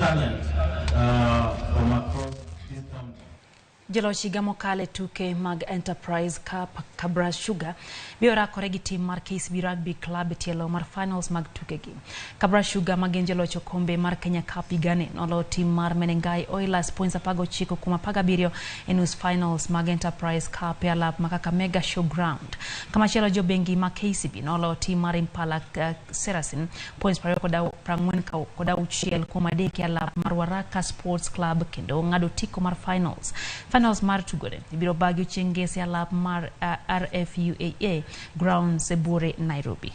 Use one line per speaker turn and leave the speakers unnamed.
talent from across this county.
Joloch higa mokalo e tuke mag Enterprise Cup Kabras Sugar biro rakore gi tim mar KCB Rugby Club e tielo mar finals mag tukegi. Kabras Sugar ma gin joloch okombe mar Kenya Cup higani nolo tim mar Menengai Oilers points 19 kuom 17 e nus finals mag Enterprise Cup e alap ma Kakamega Showground. Kamachielo jobengi ma KCB nolo tim mar Impala Serasin points 26 kuom 3 e alap mar Waraka Sports Club kendo ng'ado otiko mar finals. Finals mar tugone ibiro bagi chieng' Ngeso e alap mar RFUAA grounds e buore Nairobi.